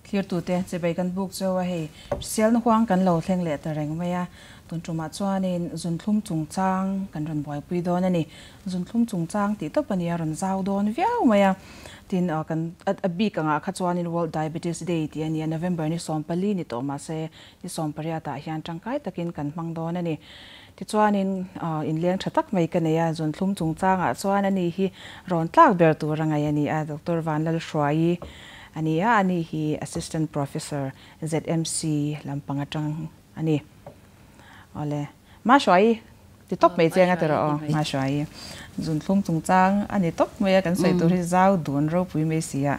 Thlirtute chibai kan buk cheu a hei. Hriselna huang kan lo thleng leh ta reng mai a, tun tumah chuanin zunthlum chungchang kan rawn buaipui dawn a ni. Zunthlum chungchang tih tawp a ni a, rawn zau dawn viau mai a. Tin, kan a bik angah kha chuanin World Diabetes Day tih a ni a, November ni 14 ni tawh mahse ni 18 ah hian tangkai takin kan hmang dawn a ni. Tichuanin inleng tha tak mai ka nei a, zunthlum chungchangah chuan ani hi rawn tlak ber tur a ngaih a ni a, Doctor Vanlalhruaii a ni a, ani hi Assistant Professor ZMC lampang atang a ni. Awle, Mahruaii ti tawp mai che anga ti rawh aw, Mahruaii zunthlum chungchang a ni tawp mai a, kan sawi tur hi zau dun ropui mai si a,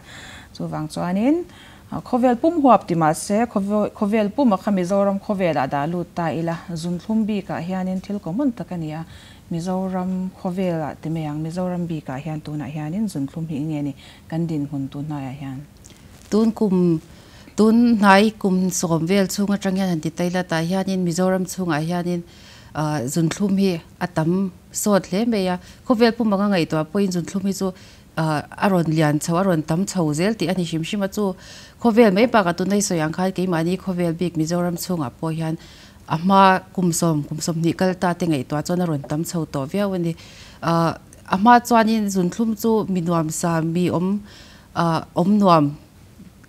chuvang chuanin khawvel pum huap ti mah se khawvel pum a kha Mizoram khawvelah dah lut ta ila, zunthlum bikah hianin thil common tak a ni a, Mizoram khawvelah ti mai ang, Mizoram bikah hian tunah hianin zunthlum hi enge ni Kan dinhmun tun hnaiah hian. Tun kum, tun hnai kum 10 vel chhung atang hian han ti taila tah hianin Mizoram chhungah hianin zunthlum hi a tam sawt hle mai a. Khawvel pum anga ngaihtuah pawhin zunthlum hi chu a rawn lian chho, a rawn tam chho zel tih a ni hrim hrim a. Chu khawvel mai bakah tuna i sawi ang khan keimahni khawvel bik Mizoram chhungah pawh hian a hma kum 10, kum 20 kal ta te ngaihtuah chuan a rawn tam chho tawh viau a ni. A hma chuanin zunthlum chu mi nuamsa, mi awm awm nuam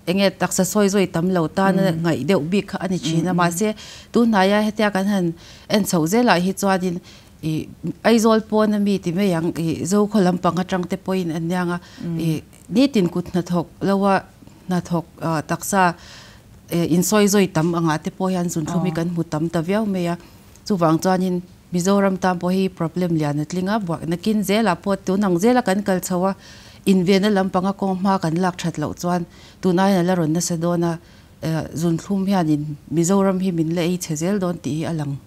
enge taksa sawi zawi tam lo tana ngaih deuh bik kha a ni thin a. Mahse, tunhnaia hetia kan han en chhoh zelah hi chuanin ih Aizawl pawna mi ti mai ang ih Zokhaw lampang atang te pawhin an niang a, ih nitin kut hnathawk loa hnathawk taksa insawi zawi tam angah te pawh hian zunthlum hi kan hmu tam ta viau mai a. Chuvang chuanin Mizoram tan pawh hi problem lian a tling a, buak nakin zelah pawh tun ang zela kan kal chho a, invenna lampanga kawng hma kan lak that loh chuan tun aiin a la rawn nasa dawn a, zunthlum hianin Mizoram hi min la ei chhe zel dawn tih hi a lang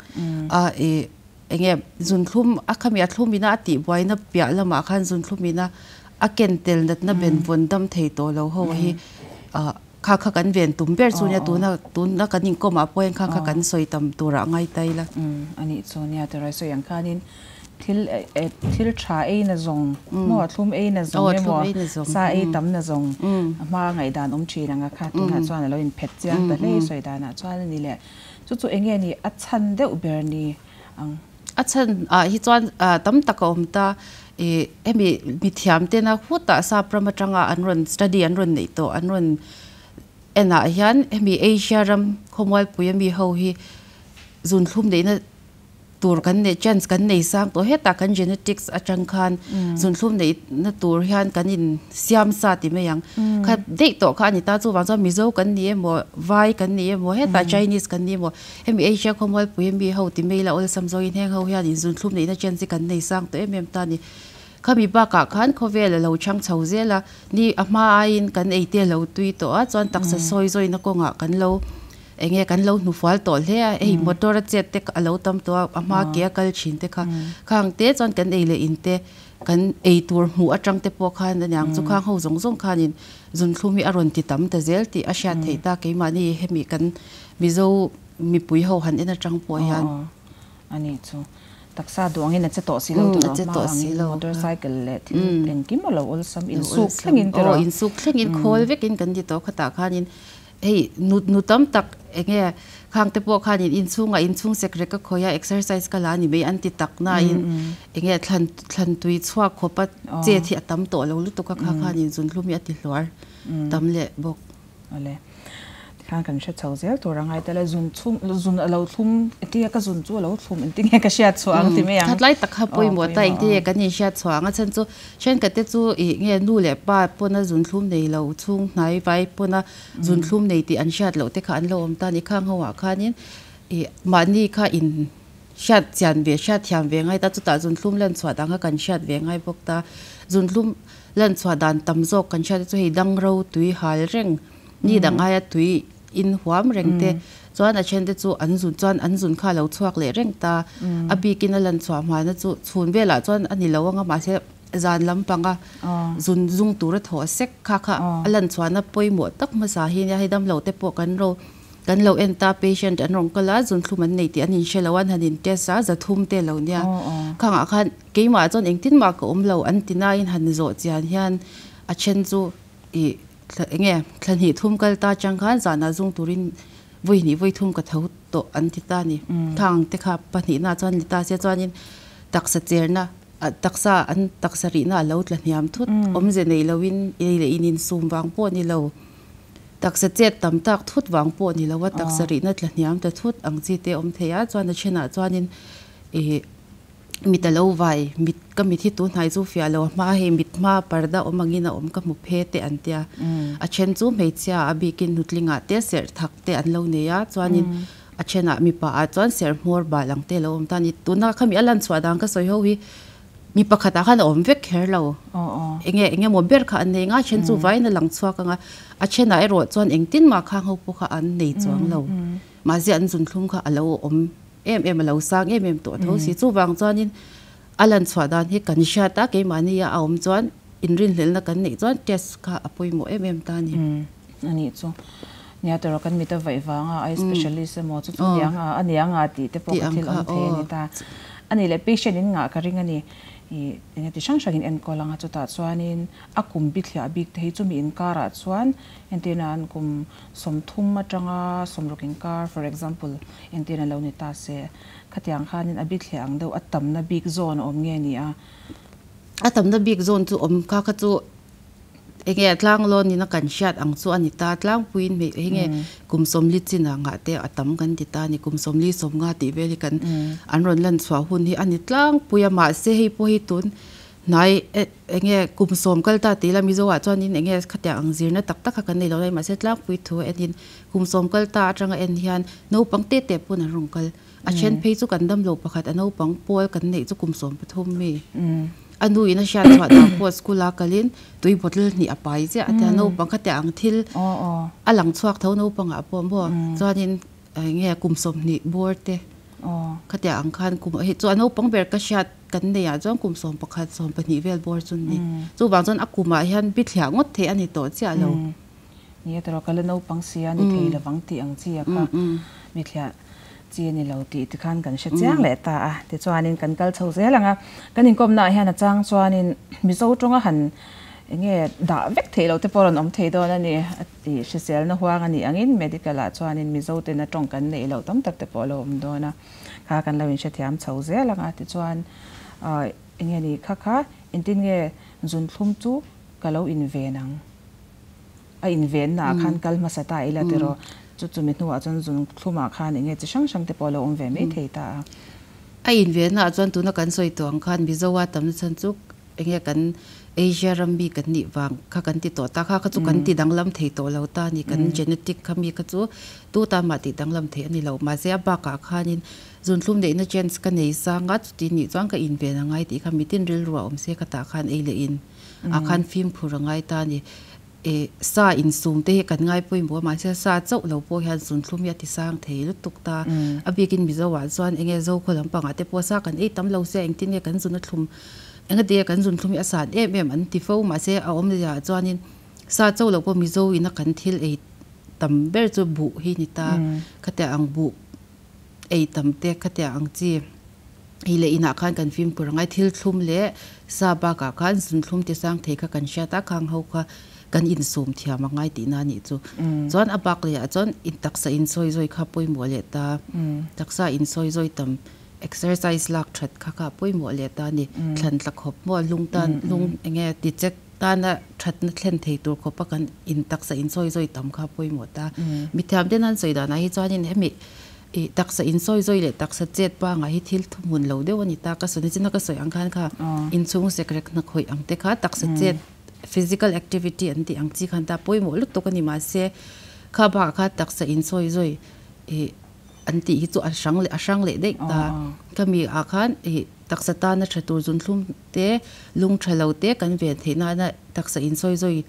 a, ih enge zunthlum a khami a thlum ina a tih buaina piah lamah khan zunthlum ina a ken tel natna benvawn dam thei tawh lo ho hi Kha kha kan ven tum ber chu nia tuna tuna kan inkawm ah pawh hian kha kha kan sawi tam turah ngai ta ila. Umm a nih chu nia ti rai sawi ang khanin thil thil tha ei na zawng maw thlum ei na zawng emaw sa ei tam na zawng a hma ngaihdan awm thin ang a kha tunah chuan a lo inphet chiang ta hle sawi danah chuan a ni leh chu chu enge ni a chhan deuh ber ni ang. A chhan ah hi chuan tam tak a awm ta. Ih hemi mithiam tena khutah sap ram atanga an rawn study an rawn neih tawh an rawn en ah hian hemi Asia ram khawmualpui ami ho hi zunthlum neihna tur kan neih chance kan nei sang tawh hetah kan genetics atang khan zunthlum neihna tur hian kan in siam sa ti mai ang. Kha daih tawh kha a ni ta chuvang chuan Mizo kan ni emaw Vai kan ni emaw hetah Chinese kan ni emaw Hemi Asia khawmualpui ami ho ti mai la awlsam zawngin heng ho hian inzunthlum neihna chance hi kan nei sang tawh em em ta a ni. Khami bakah khan khawvel a lo chhang chho zel a, ni a hma aiin kan ei te a lo tui tawh a, chuan taksa sawi zawina kawngah kan lo eng nge kan lo hnufual tawh hle a, hei motor a chet te a lo tam tawh a, a hma ke a kal thin te kha khang te chuan kan ei leh in te kan ei tur hmuh atang te pawh khan aniang chu khang ho zawng zawng khanin zunthlum hi a rawn ti tam ta zel tih a hriat theih ta keimahni hemi kan Mizo mipui ho han en atang pawh hian. Aw a nih chu. Taksa duh angin a che tawh si lo tawh hma angin motorcycle leh thil engkim a lo awlsam insuk thlengin tiraw. Aw insuk thlengin khawl vekin kan ti tawh khatah khanin hei nu nu tam tak enge khang te pawh khanin inchhungah inchhung sek rek a khawi a exercise ka la a ni mai an ti tak nain enge thlan thlan tui chhuak khawpa chet hi a tam tawh lo lutuk a kha khanin zunhlum hi a ti hluar tam leh bawk. Awle. Tikhan kan hre chho zel tur a ngai tel a, zun chhum, zun a lo thlum, engtin nge ka zun chu a lo thlum, engtin nge ka hriat chhuah ang ti mai ang. Khatlai tak kha pawimawh ta, engtin nge kan inhriat chhuah ang a chhan chu thenkhat te chu ih nge nu leh pa pawna zun thlum nei lo, chhung hnai vai pawna zun thlum nei tih an hriat loh te kha an lo awm ta a ni. Khang ho ah khanin ih mahni kha in hriat chian ve, hriat thiam ve ngai ta, chutah zun thlum lan chhuah dan kha kan hriat ve ngai bawk ta. Zun thlum Lan chhuah dan tam zawk kan hriat te chu hei dangro tui hal reng, ni dang aia tui in huam reng te chuan a then te chu an zun chuan an zun kha a lo chhuak leh reng ta. A bikin a lan chhuah hmana chu chhun velah chuan a ni lo anga mahse zan lampanga zun zung tura thaw sek kha kha a lan chhuahna pawimawh tak hmasa hi nia hei damlo te pawh kan ro Kan lo en ta patient an rawn kal a, zunthlum an nei tih an inhre lo a, an han in test a, zathum te lo nia. Khangah khan keimah chuan engtin mah ka awm lo an ti nain han zawh chian hian a then chu ih Enge thla hnih thum kal ta chang khan zanah zung turin vawi hnih vawi thum ka tho tawh an ti ta a ni. Khang te kha pahnihna chuan ni ta sia chuanin taksa cherna taksa an taksa rihna a lo tla hniam thut awmze nei loin ei leh in insum vang pawh a ni lo. Taksa chet tam tak thut vang pawh a ni lo a, taksa rihna tla hniam ta thut ang chi te awm thei a, chuan a thenah chuanin ih mit a lo vai, mit ka mit hi tunhnai chu fiah lo a hma hei mit hma parda awm angin a awm ka hmu phe te an tia. A then chu hmeichhia a bikin nutlingah te serh thak te an lo nei a, chuanin a thenah mipa ah chuan serh hmawr bal ang te a lo awm ta a ni. Tuna khami a lan chhuah dan ka sawi ho hi Mi pakhatah khan a awm vek kher lo. Enge enge maw ber kha an nei nga, a then chu vaiin a lang chhuak ang a, a thenah erawh chuan engtin mah khang ho pawh kha an nei chuang lo. Mahse an zunthlum kha a lo awm em em, a lo sang em em tawh tho si. Chuvang chuanin a lan chhuah dan hi kan hriat a, keimahnia a awm chuan inrinhlelhna kan neih chuan test kha a pawimawh em em ta a ni. A nih chu. Nia tawrh kan mit a vaih vanga eye specialist emaw chu chu niang a a niang a tih te pawh ka thil awm thei a ni ta. A nih leh patient in ngah ka ring a ni. Ih enge ti hrang hrang in enkawl ang a chutah chuanin a kum bithliah bik te hi chumi inkarah chuan entirna an kum 30 atanga 60 inkar for example entirna lo ni ta se khatiang khanin a bithliah ang deuh a tamna bik zawn a awm nge ni a. A tamna bik zawn chu awm kha kha chu Enge a tlang lawn in a kan hriat ang chu a ni ta tlangpuiin hmei enge kum 40 chin ah ngah te a tam kan ti ta a ni kum 40 50 tih vel hi kan an rawn lan chhuah hun hi a ni tlangpui a mahse hei pawh hi tun hnai enge kum 10 kal ta tih ila Mizo ah chuanin enge khatiang ang zirna tak tak kha kan nei lo lai mahse tlangpui thu a enin kum 10 kal ta atanga en hian naupang te te pawn an rawn kal a then phei chu kan damlo pakhat a naupang pawl kan neih chu kum 13 mi. A nu in a hriat chhuah dan pawh school a kalin tui bottle hnih a pai chiah a tia naupang kha tiang thil a lang chhuak tho naupang ah pawh maw chuanin eng nge kum 20 bawr te kha tiang ang khan kum hei chu a naupang ber ka hriat kan nei ah chuan kum 11 12 vel bawr chu ni chuvang chuan a kum ah hian bithliah ngawt theih a ni tawh chiah lo. Ni a tawrh ka la naupang si a ni thei lovang tih ang chi a kha bithliah chi a ni lo tih tikhan kan hre chiang leh ta a. Tichuanin kan kal chho zel ang a, kan inkawmnaah hian a chang chuanin Mizo tawnga han eng nge dah vek theih loh te pawh rawn awm thei dawn a ni a tih hriselna huang a nih angin medical ah chuanin Mizo tena tawng kan neih loh tam tak te pawh a lo awm dawn a, kha kan lo inhrethiam chho zel ang a. Tichuan eng nge ni kha kha engtin nge zunthlum chu ka lo inven ang? A invenna ah khan kal hmasa ta ila tiraw, chu chumi hnuah chuan zun thlumah khan eng nge chi hrang hrang te pawh a lo awm ve mai thei ta a. A invenna ah chuan tuna kan sawi tawh ang khan Mizo a tamna chhan chu eng nge kan Asia ram mi kan nih vang kha kan ti tawh ta kha kha chu kan ti danglam thei tawh lo ta a ni, kan genetic kha mi kha chu tu tan mah tih danglam theih a ni lo. Mahse a bakah khanin zunthlum neihna chance ka nei sang a, chuti nih chuan ka inven a ngai tih kha mitin rilru a awm se ka tah khan ei leh in. ah khan fimkhur a ngai ta a ni. Eh sa insum te hi kan ngai pawimawh a mahse sa chauh lo pawh hian zunthlum hi a ti sang thei lutuk ta. A bikin Mizo ah chuan enge Zokhaw lampangah te pawh sa kan ei tam lo sia engtin nge kan zun a thlum enga tia kan zunthlum hi a san em em an ti fo mahse a awmzia ah chuanin sa chauh lo pawh Mizo ina kan thil ei tam ber chu buh hi ni ta. Khatia ang buh ei tam te khatia ang chi. Hei leh inah khan kan fimkhur angai thil thlum leh sa bakah khan zunthlum ti sang thei kha kan hriat a, khang ho kha kan insum thiam angai tihna a nih chu. Chuan a bak lehah chuan in taksa insawi zawi kha pawimawh leh ta, taksa insawi zawi tam exercise lak that kha kha pawimawh leh ta a ni. Thlan tla khawp maw lung tan lung eng nge ti chek tana thatna thlen thei tur khawpa kan in taksa insawi zawi tam kha pawimawh ta. Mithiam ten an sawi danah hi chuanin hemi Ih, taksa insawi zawi leh taksa chet pangah hi thil thuhmun lo deuh a ni ta. Ka sawi chin a ka sawi ang khan kha inchhung sekrek hna khawih ang te kha taksa chet physical activity an tih ang chi khan ta pawimawh lutuk a ni. Mahse, kha bakah kha taksa insawi zawi ih an tih hi chu a hrang leh a hrang leh daih ta. Khami ah khan ih taksa tana tha tur zunthlum te lung tha lo te kan ven theih nana taksa insawi zawi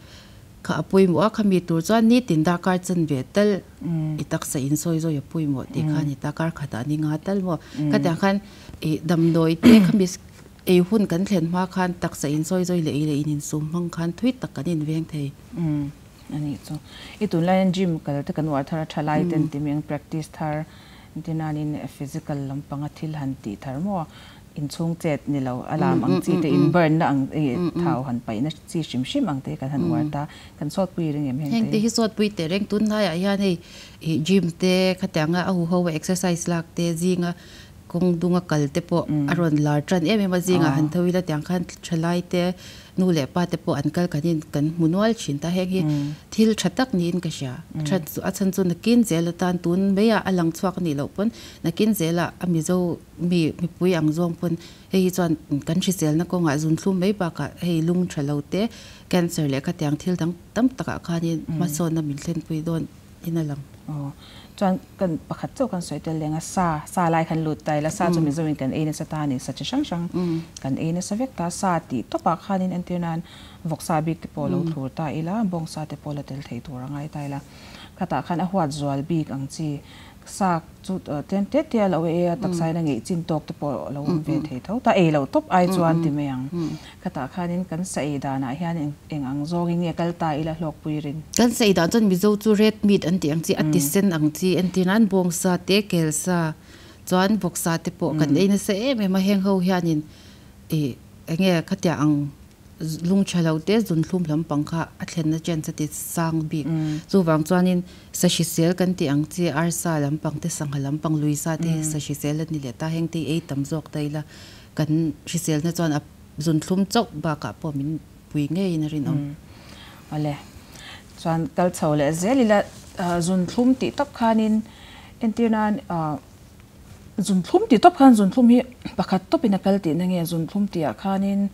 Kha a pawimawh a, khami tur chuan nitin darkar chan ve tal i taksa in sawi zawi a pawimawh tih kha a ni ta, kar khatah ni nga tal maw. Khatiang khan i damdawi te khami ei hun kan thlen hma khan taksa in sawi zawi leh ei leh in insum hmang khan thui tak kan inveng thei. A nih chu. I tunlaiin gym kal te kan uar thar a, thalai ten ti meng practice thar tinanin physical lampanga thil han tih thar maw. Inchhung chet ni lo a lam ang chi te in burn na ang i thau han paih na chi hrim hrim ang te kan han uar ta. Kan sawt pui ring em heng te? Heng te hi sawt pui teh reng tunlaiah hian hei ih gym te khatianga a huho a exercise lak te zinga kawng dunga kal te pawh a rawn lar tan em em a zingah han tho ila tiang khan thalai te nu leh pa te pawh an kal kan in kan hmu nual thin ta. Heng hi thil tha tak niin ka hria. A chhan chu a chhan chu nakin zel atan tun maiah a lang chhuak a nih loh pawn nakin zelah a Mizo Mi mipui ang zawng pawn hei hi chuan kan hriselna kawngah zunthlum mai bakah hei lung tha lo te, cancer leh khatiang thil dang tam takah khanin hmasawnna min thlenpui dawn in a lang. Aw, chuan kan pakhat chauh kan sawi tel leng a, sa, sa lai khan lut ta ila, sa chu Mizoin kan ei nasa ta a ni, sa chi hrang hrang kan ei nasa vek ta, sa tih tawpah khanin entir nan vawksa bik te pawh lo thlur ta ila, bawngsa te pawh la tel thei tur a ngai ta ila, khatah khan a huat zual bik ang chi Sak chu tlem te te a lo ei a, taksa in a ngeih chin tawk te pawh a lo awm ve thei tho ta, ei loh tawp ai chuan ti mai ang. Khatah khanin kan sa ei danah hian eng ang zawngin nge kal ta ila hlawkpui rin? Kan sa ei dan chuan Mizo chu red meat an tih ang chi, a ti sen ang chi, entir nan bawngsa te, kelsa chuan vawksa te pawh kan ei nasa em em a, heng ho hianin ih enge khatiang ang Lung tha lo te zunthlum lampang kha a thlenna chance a ti sang bik. Chuvang chuanin sa hrisel kan tih ang chi arsa lampang te sangha lampang luisa te hi sa hrisel a ni leh ta. Heng te hi ei tam zawk ta ila kan hriselna chuan a zunthlum chauh bakah pawh min pui ngeiin a rinawm. Awle. Chuan kal chho leh zel ila zunthlum tih tawp khanin entir nan Zunthlum tih tawp khan zunthlum hi pakhat tawpin a kal tihna nge zunthlum tihah khanin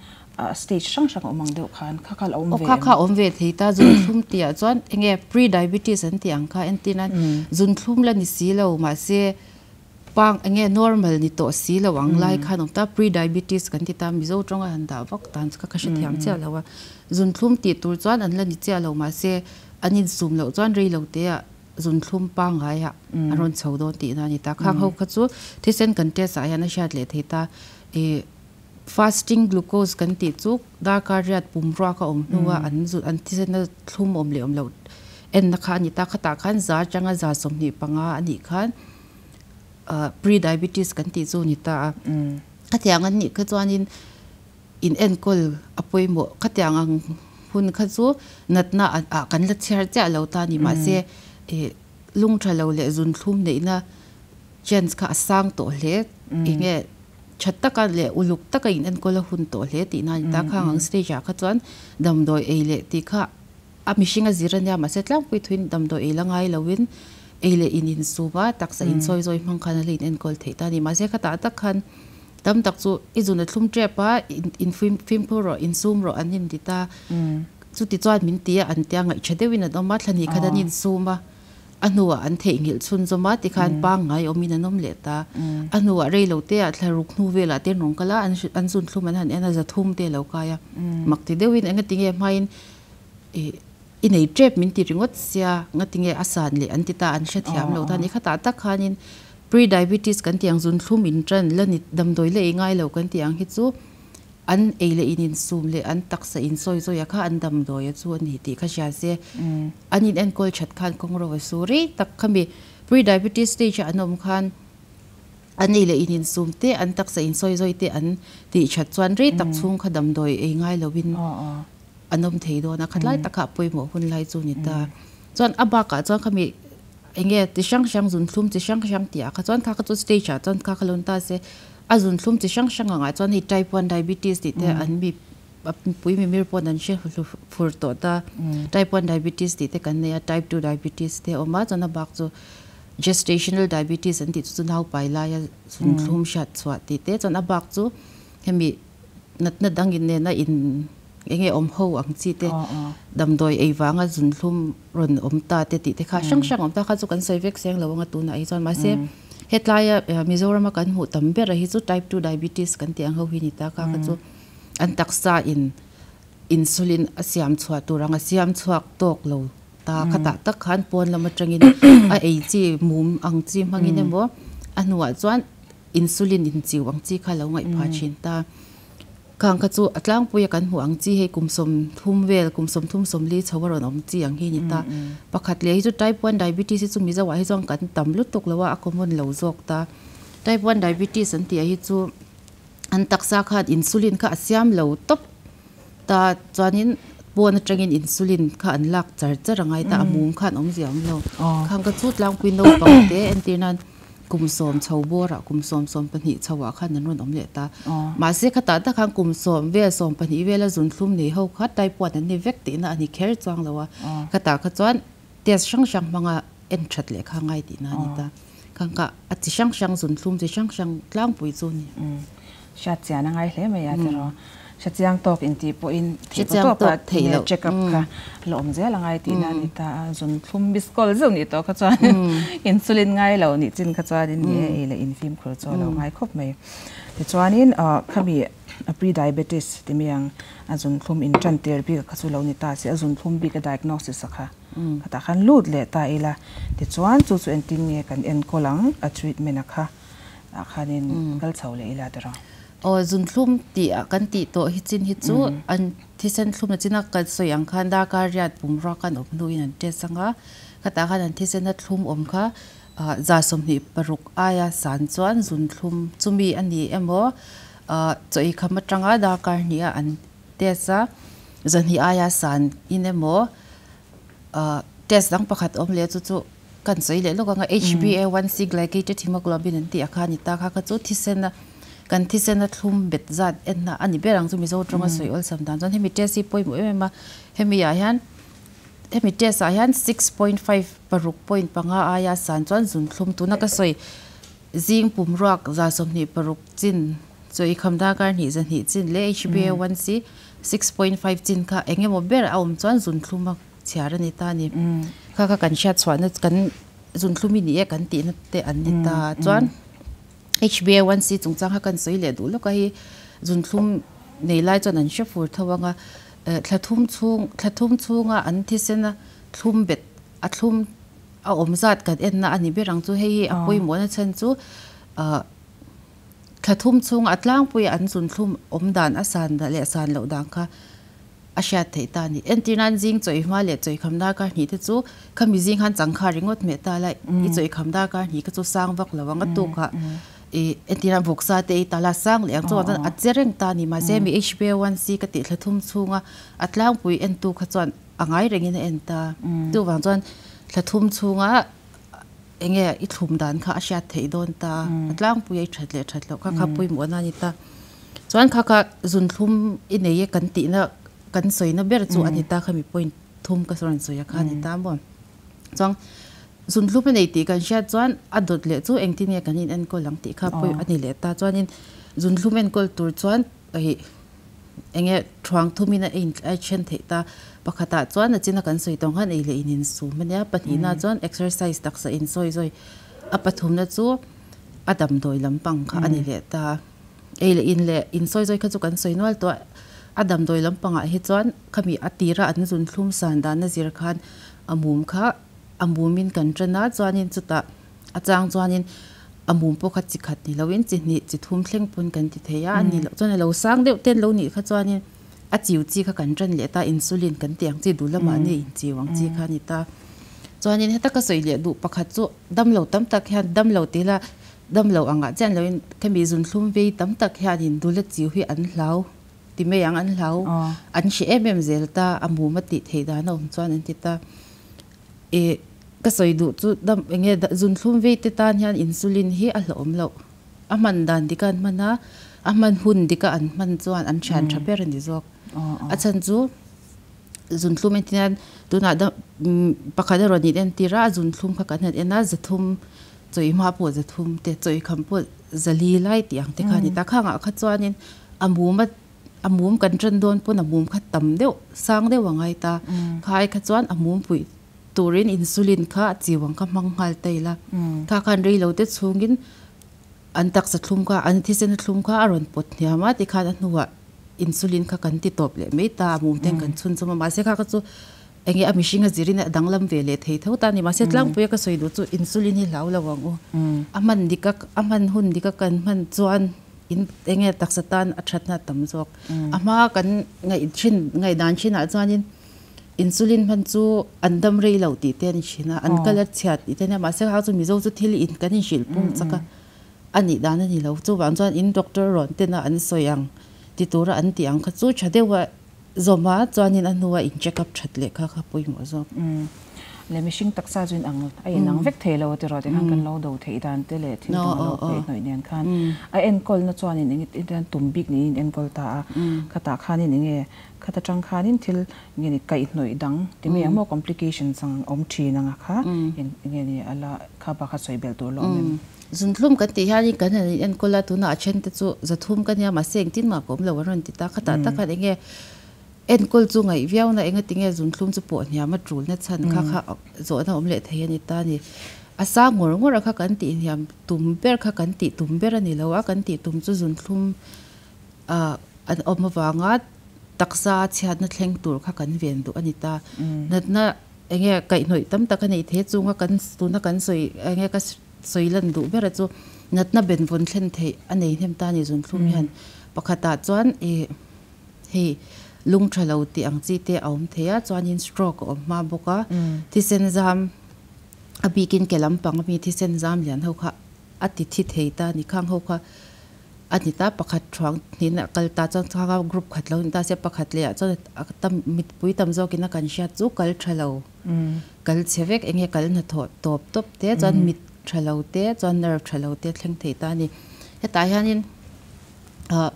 stage hrang hrang a awm ang deuh khan kha kha a awm ve em? Aw kha kha a awm ve thei ta, zunthlum tihah chuan enge pre-diabetes an tih ang kha entir nan zunthlum la ni si lo mahse pang enge normal ni tawh si lo ang lai khan awm ta pre-diabetes kan ti ta Mizo tawnga han dah vak dan chu kha ka hrethiam chiah lo a, zunthlum tih tur chuan an la ni chiah lo mahse an insum loh chuan rei lo te ah zunthlum pangaiah a rawn chho dawn tihna a ni ta. Khang ho kha chu thisen kan test ah hian a hriat leh thei ta. Ih fasting glucose kan tih chu darkar riat pum ruak a awm hnua an zut an thisena thlum awm leh awm loh enna kha a ni ta. Khatah khan za atanga za 25 a nih khan pre-diabetes kan tih chu a ni ta a. Khatiang an nih kha chuanin In enkawl a pawimawh. Khatiang ang hun kha chu natna ah kan la chhiar chiah lo ta a ni. Mahse, ih lung tha lo leh zunthlum neihna chance kha a sang tawh hle. Enge tha taka leh uluk taka in enkawl a hun tawh hle tihna a ni ta. Khang ang stage ah kha chuan damdawi ei leh tih kha a mihring a zir a nia. Mahse, tlangpui thuin damdawi ei la ngai loin ei leh in insum a, taksa insawi zawi hmang khan a la in enkawl theih ta a ni. Mahse, khatah tak khan Tam tak chu i zun a thlum tep a, in fimkhur rawh, in sum rawh an inti ta. Chuti chuan min ti a, an tia ngaihṭha deuhin an awm a, thla hnih khat an insum a, a hnuah an theihnghilh chhunzawm a, tikhan pangngai awmin an awm leh ta. A hnuah rei lo te ah thla ruk hnu velah te an rawn kal a, an zun thlum an han en a, 300 te a lo kai a. Mak ti deuhin engati nge hmain i I nei tep min ti ringawt sia, ngatinge a san leh an ti ta, an hrethiam lo ta ni. Khatah tak khanin pre-diabetes kan tih ang, zunthlum in tan la ni, damdawi la ei ngai lo kan tih ang hi chu an ei leh in insum leh an taksa in sawi zawia kha an damdawia chu a ni tih kha hria se. An in enkawl that khan kawng ro a su rei tak khami pre-diabetes stage ah an awm khan an ei leh in insum te, an taksa in sawi zawi te an tih that chuan rei tak chhung kha damdawi ei ngai loin an awm thei dawn a, khatlai takah pawimawh hun lai chu ni ta. Chuan a bakah chuan khami eng nge chi hrang hrang zunthlum chi hrang hrang tih ah kha chuan kha kha chu stage ah chuan kha kha lo ni ta se a zunthlum chi hrang hrang angah chuan hei type one diabetes tih te an mi pui mimir pawn an hre fur tawh ta. Type one diabetes tih te kan nei a, type two diabetes te a awm a, chuan a bak chu gestational diabetes an tih chu chu naupai laia zunthlum hriat chhuah tih te chuan a bak chu hemi natna dang in nena in eng nge awm ho ang chi te damdawi ei vanga zunthlum rawn awm ta te tih te kha hrang hrang awm ta kha chu kan sawi vek seng lo anga tunah hi chuan mahse hetlaia Mizorama kan hmuh tam ber a hi chu type two diabetes kan tih ang ho hi ni ta kha kha chu an taksa in insulin a siam chhuah tur ang a siam chhuak tawk lo ta khatah tak khan pawn lam atangin a ei chi mum ang chi hmangin emaw a hnuah chuan insulin inchiu ang chi kha lo ngaih phah thin ta. Khang kha chu a tlangpuia kan hmuh ang chi hei kum 30 vel, kum 30 40 chho a rawn awm chi ang hi a ni ta. Pakhat leh hi chu type one diabetes hi chu Mizo ah hi chuan kan tam lutuk lo a, a common lo zawk ta. Type one diabetes an tih ah hi chu An taksa khan insulin kha a siam lo tawp ta chuanin pawn atangin insulin kha an lak char char a ngai ta a mum khan awmzia a awm lo. Khang ka chu tlangpui naupang te entir nan kum sawm chho bawrah kum sawm 12 chhoah khan an rawn awm leh ta. Mahse khatah tak khan kum sawm vel 12 vela zunthlum nei ho kha type one an ni vek tihna a ni kher chuang lo a. Khatah kha chuan test hrang hrang hmanga en that leh kha ngai tihna a ni ta. Khang kha a chi hrang hrang zunthlum chi hrang hrang tlangpui chu a ni. Hriat chian a ngai hle mai a tiraw. Hrechiang tawk intih pawhin theih tawp a tinge check up kha la awm zel a ngai tihna a ni ta a. Zunthlum biskawl zeuh nih tawh kha chuan insulin ngai lo nih chin kha chuanin ni e ei leh infimkhur chu a lo ngai khawp mai. Tichuanin khami pre-diabetes ti mai ang a zunthlum intan tir bik kha chu lo ni ta si a zunthlum bik a diagnosis a kha khatah khan lut leh ta ila tichuan chu chu engtin nge kan enkawl ang a treatment a kha ah khanin kal chho leh ila tiraw. Aw zunthlum tih ah kan tih tawh hi chin hi chu an thisen thlum na china kan sawi ang khan darkar riat pumrua kan awm hnuin an test ang a khatah khan an thisen a thlum awm kha 26% aia san chuan zunthlum chumi a ni emaw chaw ei kham atanga darkar hnih a an test a 200 aia san in emaw test dang pakhat awm leh chu chu kan sawi leh lawk ang a HbA1c glycated hemoglobin an tih a kha a ni ta kha kha chu thisen a kan thisen a thlum bet zat en a a ni ber ang chu Mizo tawnga sawi awlsam dan chuan hemi test hi pawimawh em em a hemi ah hian hemi test ah hian 6.5 paruk point panga aia san chuan zunthlum tuna ka sawi zing pum ruak 26% chin chaw i kham darkar hnih 200 chin leh HbA1c 6.5 chin kha eng emaw ber a awm chuan zunthlum a chhiar a ni ta a ni. Kha kha kan hriat chhuahna kan zunthlum i ni e kan tihna te an ni ta. Chuan HbA1c chungchang kha kan sawi leh duh lawk a hi zunthlum nei lai chuan an hre fur tho ang a, thla thum chhung thla thum chhunga an thisen a thlum bet a thlum a awm zat kan enna a ni ber ang chu hei hi a pawimawhna chhan chu thla thum chhunga a tlangpuia an zunthlum awm dan a san leh san loh dan kha a hriat theih ta a ni. Entir nan zing chawi hma leh chawi kham darkar hnih te chu khami zing khan changkha ringawt hmeh ta la i chawi kham darkar hnih kha chu sang vak lo ang a tukah i entir nan vawksa te ei ta la sang leh ang chuan chuan a che reng ta a ni. Mahse hemi HbA1c ka tih thla thum chhunga a tlangpui entu kha chuan a ngai rengin a en ta. Chuvang chuan thla thum chhunga eng nge i thlum dan kha a hriat theih dawn ta a tlangpui a i that leh that loh kha kha pawimawh na a ni ta. Chuan kha kha zunthlum i nei e kan tihna kan sawina ber chu a ni ta khami point thum ka rawn sawi a kha a ni ta maw. Chuan zunthlum i nei tih kan hriat chuan a dawt leh chu engtin nge kan in enkawl ang tih kha pawih a ni leh ta. Chuanin zunthlum enkawl tur chuan hei eng nge thuang thumin a in a then theih ta. Pakhatah chuan a china kan sawi tawng khan ei leh in insum a nia. Pahnihna chuan exercise taksa insawi zawi a pathumna chu a damdawi lampang kha a ni leh ta. Ei leh in leh insawi zawi kha chu kan sawi nual tawh a, a damdawi lampangah hi chuan khami a tira an zunthlum san dana zir khan a mum kha a mumin kan tan a, chuanin chutah a chang chuanin a mum pawh kha chi khat ni loin chi hnih chi thum thleng pawn kan ti thei a, a ni loh chuan a lo sang deuh ten lo nih kha chuanin a chiu chi kha kan tan leh ta, insulin kan tih ang chi duh lamah nge inchiu ang chi kha a ni ta. Chuanin heta ka sawi leh duh pakhat chu damlo tam tak hian damlo ti ila Damlo angah chian loin khami zunthlum vei tam tak hianin dula chiu hi an hlau ti mai ang, an hlau an hre em em zel ta, a mum a tih theih dan a awm chuan an ti ta. Ih ka sawi duh chu dam eng nge zunthlum vei te tan hian insulin hi a hlauhawm loh, a hman dan dika an hman a, a hman hun dika an hman chuan an thian tha ber a ni zawk. A chhan chu zunthlum entir hian tunah dam pakhat erawh nih entir a, a zunthlum kha kan han en a 300 Chawi hma pawh 300 te, chawi kham pawh 400 lai tih ang te kha a ni ta. Khangah kha chuanin a mum a, a mum kan tan dawn pawn a mum kha tam deuh, sang deuh a ngai ta. Kha ai kha chuan a mum puih turin insulin kha a chiu ang kha hmang nghal ta ila. Kha khan rei lo te chhungin an taksa thlum kha, an thisen a thlum kha a rawn pawt hniam a, tikhan a hnuah insulin kha kan ti tawp leh mai ta, a mum ten kan chhun chawm a. Mahse kha kha chu Enge a mihring a zirin a danglam ve leh thei tho ta a ni. Mahse tlangpui a ka sawi duh chu insulin hi hlau lo ang u. A hman dik a, a hman hun dik a kan hman chuan in enge taksa tan a thatna a tam zawk. A hma kan ngaih thin, ngaihdan thinah chuanin insulin hman chu an dam rei lo tih te a ni thin a, an kal a chhiat tih te a nia. Mahse kha chu Mizo chu thil in kan inhrilh pung chak a. a nih dan a ni lo. Chuvang chuan in doctor rawn tena an sawi ang ti tura an tih ang kha chu tha deuha zawm a, chuanin a hnua in check up that leh kha kha pawimawh zawk. Le mihring taksa chu in ang a inang vek thei lo tiraw tikhan kan lo do theih dan te leh thil dang a lo peih hnawih nen khan a enkawlna chuanin eng eng tum bik niin in enkawl ta a, khatah khanin eng nge khat atang khanin thil nge ni kaihhnawih dang ti mai ang maw complications ang awm thin anga kha eng nge ni a la kha bak kha sawi belh tur la awm em? Zunthlum kan tih hianin kan han in enkawl a, tunah a then te chu zathum ka nia mahse engtin mah ka awm lo an rawn ti ta, khatah tak khan eng nge enkawl chu ngaih viau na enga tinge zunthlum chu pawh hniam a tul na chhan kha kha zawhna awm leh thei a ni ta a ni. A sang ngawr ngawr a kha kan tih hniam tum ber kha kan tih tum ber a ni lo a, kan tih tum chu zunthlum ah an awm avanga taksa chhiatna thleng tur kha kan ven duh a ni ta. Natna eng nge kaihhnawih tam tak a neih thei chunga kan tuna kan sawi eng nge ka sawi lan duh ber a chu natna benvawn thlen theih a nei hnem ta a ni zunthlum hian. Pakhatah chuan ih hei lung tha lo tih ang chi te a awm thei a chuanin stroke a awm hma bawk a thisen zam a bikin ke lampang ami thisen zam lian ho kha a ti thi thei ta a ni khang ho kha A ni ta, pakhat thuang hnin a kal ta chuan chhanga group khat lo ni ta sia pakhat leh ah chuan a tam mipui tam zawkin a kan hriat chu kal tha lo kal chhe vek eng nge kal hnathawh tawp tawp te chuan mit tha lo te chuan nerve tha lo te thleng thei ta a ni. Hetah hianin ah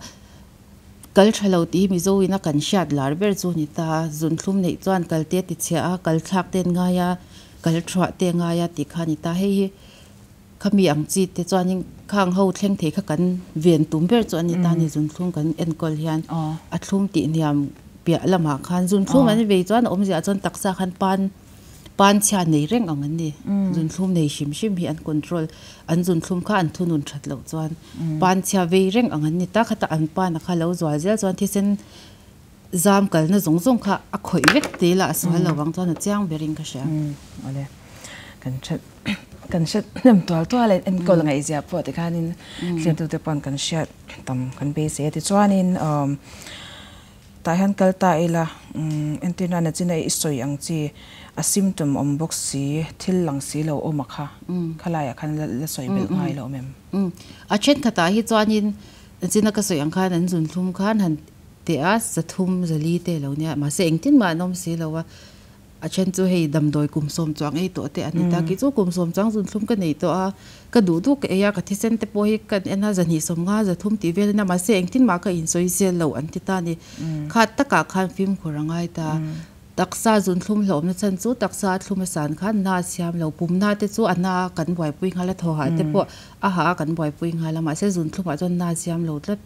kal tha lo tih hi Mizo in a kan hriat lar ber chu a ni ta, zunthlum neih chuan kal te ti chhia a, kal thlak te an ngai a, kal thuah te a ngai a tih kha a ni ta, hei hi Khami ang chi te chuanin khang ho thleng thei kha kan ven tum ber chu a ni ta ni zunthlum kan enkawl hian a thlum tih hniam piah lamah khan zunthlum an vei chuan a awmziah chuan taksa khan pan pan chhia nei reng ang an ni zunthlum nei hrim hrim hi an control an zunthlum kha an thunun that loh chuan pan chhia vei reng ang an ni ta khatah an pan a kha lo zual zel chuan thisen zam kalna zawng zawng kha a khawih vek te lah a sual lo vang chuan a chiang berin ka hria. Awle kan hre kan hre hnem tual tual a enkawl ngaihzia pawh tikhanin hriattu te pawn kan hriat tam kan beisei a tichuanin tah hian kal ta ila entirna nachina i sawi ang chi a symptom awm bawk si thil lang si lo awm a kha khalaiah khan la sawi belh ngai lo awm em? A thenkhatah hi chuanin nachina ka sawi ang khan an zunthlum khan han Teh a, zathum zali te lo nia, mahse engtin mah an awm si lo a, a then chu hei damdawi kum sawm chuang ei tawh te an ni ta, kei chu kum sawm chuang zunthlum ka nei tawh a, ka duh duh ka ei a, ka thisen te pawh hi ka en a zahnih sawm nga zathum tih vel ania, mahse engtin mah ka insawi zel lo an ti ta a ni, kha takah khan fimkhur a ngai ta, taksa zunthlum hlauhawmna chhan chu taksa a thlum a san khan na a siam lo, pumna te chu a na kan buaipui nghal a, thawhah te pawh a hah a kan buaipui nghal a, mahse zunthlumah chuan na a siam lo tlat.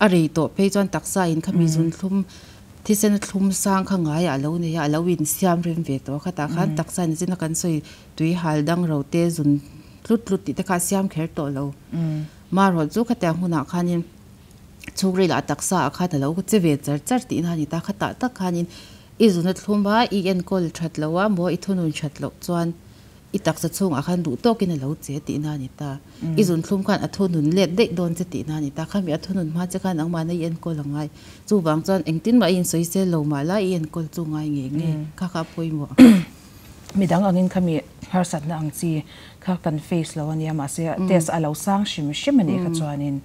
A rei tawh phei chuan taksa in khami zunthlum thisen a thlum sang kha ngaiah a lo nei a, a lo insiam rem ve tawh a khatah khan taksa in zin a kan sawi tui hal dang ro te zun tlut tlut tih te kha a siam kher tawh lo. Marawh chu khatiang hunah khanin chhungril ah taksa ah khan a lo che ve char char tihna a ni ta, khatah tak khanin i zun a thlum a, i enkawl that loh a maw i thunun that loh chuan I taksa chhungah khan duh tawkin a lo che tihna a ni ta. I zunthlum khan a thunun let daih dawn che tihna a ni ta. Khami a thunun hma che khan nangmahna i enkawl a ngai. Chuvang chuan engtin mah i insawi sel lo mah la i enkawl chu ngai ngei ngei. Kha kha a pawimawh. Midang angin khami harsatna ang chi kha kan face lo a nia mahse test a lo sang hrim hrim a nih kha chuanin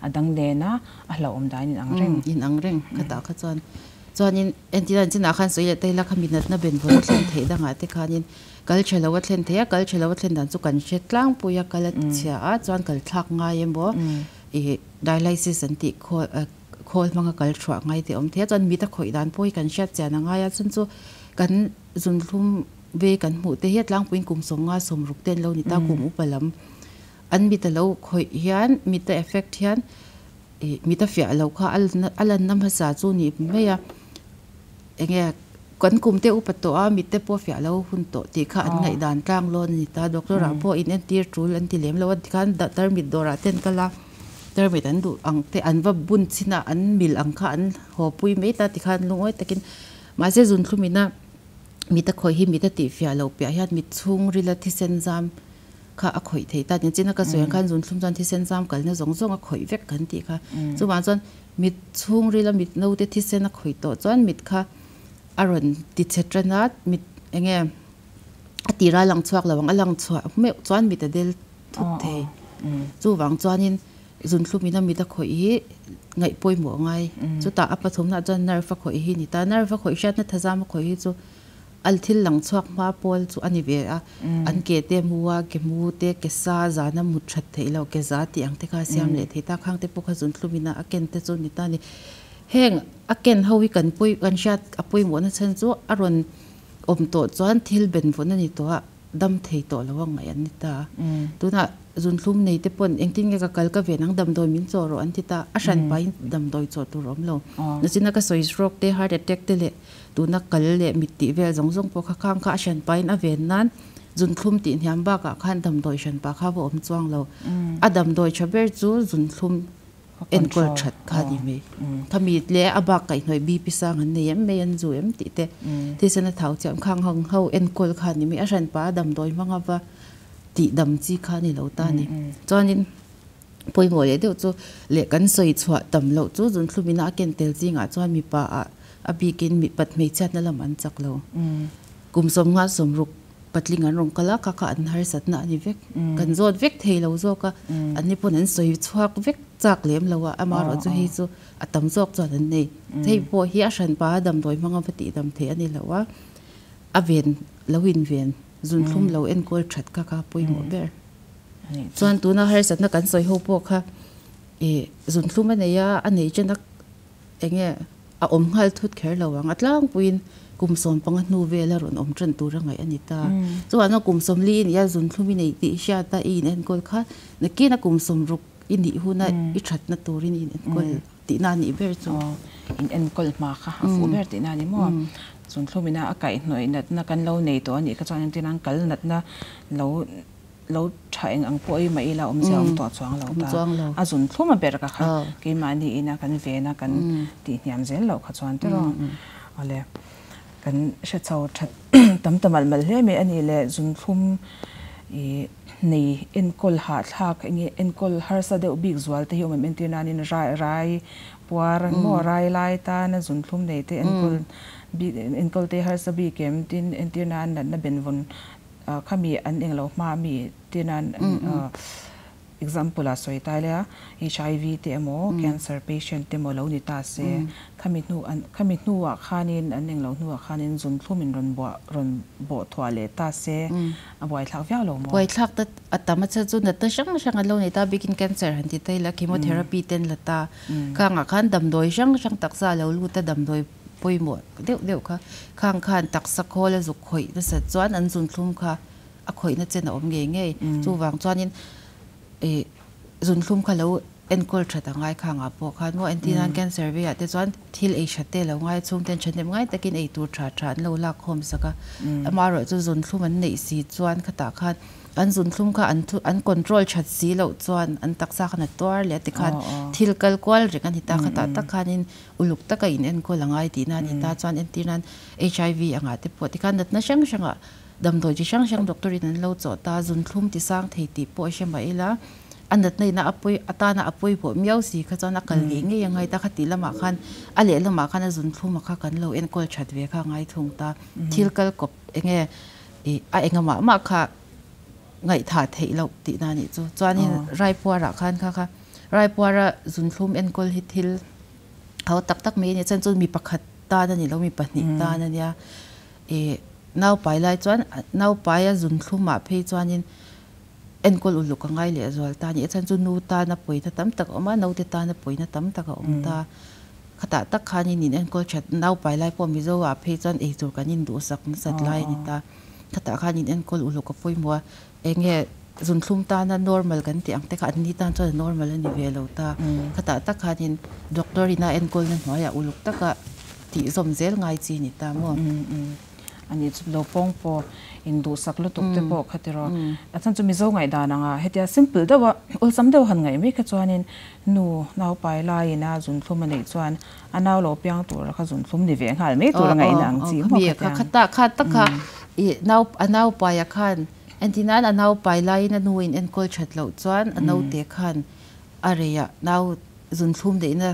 a dang nena a hlauhawm dan in ang reng. In ang reng khatah kha chuan. Chuanin entirah chinah khan sawi leh ta ila khami natna benvawn a thlen theih dangah te khanin Kal tha lo a thlen thei a, kal tha lo a thlen dan chu kan hre tlangpui a, kal a chhia a, chuan kal thlak ngai emaw ih dialysis an tih khawl khawl hmanga kal thuah ngai te a awm thei a, chuan mit a khawih dan pawh hi kan hriat chian a ngai a, chun chu kan zunthlum ve kan hmuh te hi a tlangpuiin kum sawmnga sawmruk te an lo ni ta, kum upa lam an mit a lo khawih hian mit a effect hian ih mit a fiah lo kha a lanna hmasa chu ni mai a. Enge kan kum te upa tawh a mitte pawh fiah lo hun tawh tih kha an ngaihdan tlang lawn a ni ta. Doctor ah pawh in entir tul an ti lem lo a tikhan tarmit dawrah te an kal a, tarmit an duh ang te an va bun chin a an mil ang kha an haw pui mai ta tikhan lungawi takin mahse zunthlum ina mit a khawih hi mit a tih fiah loh piah hian mit chhungril a thisen zam kha a khawih thei ta. Tin chin a ka sawi ang khan zunthlum chuan thisen zam kalna zawng zawng a khawih vek kan tih kha. Chuvang chuan Mit chhungrila mit naute thisen a khawih tawh chuan mit kha a rawn ti chhe tan a, mit eng nge a tira a lang chhuak lo ang, a lang chhuah meuh chuan mit a del thut thei. Chuvang chuanin zunthlum in a mit a khawih hi ngaih pawimawh a ngai. Chutah a pathumnaah chuan nerve a khawih hi a ni ta. Nerve a khawih hriatna thazam a khawih hi chu al thil lang chhuak hma pawl chu a ni ve a. An ke te mu a, ke mu te, ke sa zana mut that theih loh, ke za tih ang te kha a siam leh thei ta. Khang te pawh kha zunthlum in a ken te chu a ni ta a ni. Heng a ken ho hi kan pawi kan hriat a pawimawhna chhan chu a rawn awm tawh chuan thil benvawn a ni tawh a, dam thei tawh lo a ngaih an ni ta. Tunah zunthlum nei te pawn engtin nge ka kal ka ven ang damdawi min chawh rawh an ti ta, a hran pahin damdawi chawh tur a awm lo. Nachina ka sawi stroke te, heart attack te leh tuna kal leh mit tih vel zawng zawng pawh kha khang kha a hran pahin a ven nan zunthlum tih hniam bakah khan damdawi hran pah kha va awm chuang lo. A damdawi tha ber chu zunthlum enkawl that kha a ni mai. Khami leh a bak kaihhnawih BP sang an nei em mai an zu em tih te thisen a thau chiam khang hang ho enkawl kha a ni mai. A hranpa a damdawi hmang ava tih dam chi kha a ni lo ta a ni. Chuanin pawimawh leh deuh chu leh kan sawi chhuah tam loh chu zunthlumina a ken tel zingah chuan mipa ah a bikin mipat hmeichhiatna lam an chak lo. Kum sawmnga sawmruk Patling an rawn kal a, kha kha an harsatna a ni vek. Kan zawt vek thei lo zawk a, an ni pawn an sawi chhuak vek chak lem lo a, amaherawh chu hei chu a tam zawk chuan an nei. Hei pawh hi a hranpa a damdawi hmanga va tihdam theih a ni lo a, a ven lo inven, zunthlum lo enkawl that kha kha pawimawh ber. Chuan tuna harsatna kan sawi ho pawh kha ih zunthlum a nei a, a nei chen a Eng nge a awm nghal thut kher lo ang, a tlangpuiin kum 15 hnu vela rawn awm tan tur a ngaih a ni ta. Chuan a kum 40 i nih a, zunthlum i neih tih hriat a i inenkawl kha nakin a kum 60 i nih huna i thatna turin i inenkawl tihna a nih ber chu. Inenkawl hma kha a fuh ber tihna a ni maw? Zunthlum ina a kaihhnawih natna kan lo nei tawh a nih kha chuan engtin an kal natna lo Lo tha eng ang pawh i mah ila awmzia awm tawh chuang lo ta. A zun thlum a ber ka kha keimahni ina kan vena kan tih hniam zel loh kha chuan tiraw. Awle kan hre chho that tam ta malh malh hle mai a nih le zun thlum i nei enkawl hahthlak enge enkawl harsa deuh bik zual te hi awm em entir nanin rai rai puar maw rai lai tana zun thlum nei te enkawl bik enkawl te harsa bik em tin entir nan natna benvawn Khami an englo hma mi tin an example a sawi ta ila HIV te emaw cancer patient te emaw lo ni ta se khami hnu an khami hnuah khanin an englo hnuah khanin zunthlum in rawn buah rawn bawh thuah leh ta se a buaithlak viau lo maw? Buaithlak ta a tam a chhan chu natna hrang hrang an lo nei ta bikin cancer han ti ta ila chemotherapy te an la ta khangah khan damdawi hrang hrang taksa a lo lut a damdawi pawimawh deuh deuh kha khang khan taksa khawl a zuk khawih nasat chuan an zunthlum kha a khawihna chen a awm ngei ngei. Chuvang chuanin ih zunthlum kha lo enkawl that a ngai khangah pawh khan maw entir nan cancer veiah te chuan thil ei that te lo ngai a chhungten thahnem ngai takin ei tur tha tha an lo lak khawm sak a amaherawhchu chu zunthlum an neih si chuan khatah khan An zunthlum kha an an control that si loh chuan an taksa khan a tuar leh a tikhan thil kal kual reng a ni ta khatah tak khanin uluk taka in enkawl a ngai tihna a ni ta chuan entir nan HIV angah te pawh tikhan natna hrang hrangah damdawi chi hrang hrang doctor in an lo chawh ta zunthlum ti sang thei tih pawh a hre mah ila a natna ina a pawi atana a pawimawh miau si kha chuan a kal ngei ngei a ngai ta khatih lamah khan a lehlamah khan a zunthlum a kha kan lo enkawl that ve kha a ngai thung ta thil kal kawp enge Ih, a enga mah mah kha ngaihthah theih loh tihna a nih chu. Chuanin Raipuarah khan kha kha Raipuara zunthlum enkawl hi thil ho tak tak mai a nia. Chuan chu mi pakhat tan a ni lo, mi pahnih tan a nia. Ih, naupai lai chuan naupaia zunthlumah phei chuanin enkawl uluk a ngai leh zual ta a nih. Chuan chu nu tana pawina tam tak a awm a, naute tana pawina tam tak a awm ta. Khatah tak khanin in enkawl that naupai lai pawh Mizo ah phei chuan eitur kan induhsak nasat lai a ni ta. Khatah khan in enkawl uluk a pawimawh a, eng nge zunthlum tana normal kan tih ang te kha an ni tan chuan a normal a ni ve lo ta. Khatah tak khanin doctor ina enkawlna hnuaiah uluk taka tih zawm zel ngai chi a ni ta maw? A nih chu lo pawng pawh induhsak lutuk te pawh kha tiraw. A chhan chu Mizo ngaihdan anga hetia simple deuha awlsam deuh han ngaih mai kha chuanin nu naupai laiin a zunthlum a neih chuan a nau lo piang tura kha zunthlum ni ve nghal mai tura ngaihna ang chi maw kha tiang. Khata kha tak kha i nau a naupaia khan entin nan a naupai laiin a nu in enkawl that loh chuan a naute khan a reiah nau zunthlum neihna.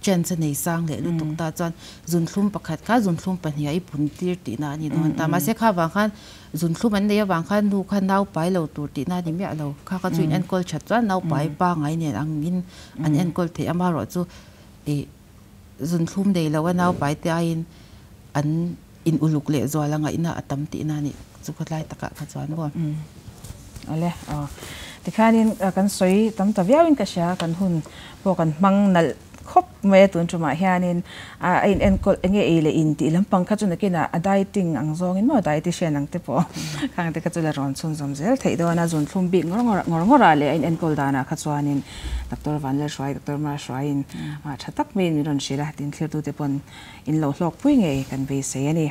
chance a nei sang leh lutuk ta chuan zunthlum pakhat kha zunthlum pahniha i pun tir tihna a ni dawn ta. Mahse kha vang khan zunthlum an neih avang khan nu kha nau pai lo tur tihna a ni miah lo. Kha kha chu in enkawl that chuan nau pai pangai nen angin an enkawl theih amaherawhchu ih zunthlum nei lo a nau pai te aiin an in uluk leh zual a ngaihna a tam tihna a nih chu khawtlai takah kha chuan maw. Awle aw tikhanin kan sawi tam ta viauin ka hria kan hun pawh kan hmang nalh khawp mai a tun tumah hianin a in enkawl enge ei leh in tih lampang kha chu nakinah a dieting ang zawngin maw dietitian ang te pawh khang te kha chu la rawn chhunzawm zel theih dawn a zunthlum bik ngawr ngawr ngawr ngawr ah leh a in enkawl danah kha chuanin Doctor Vanlalhruai Doctor Marhruaiin tha tak maiin min rawn hrilh a tin thlirtute pawn In lo hlawkpui ngei kan beisei a ni.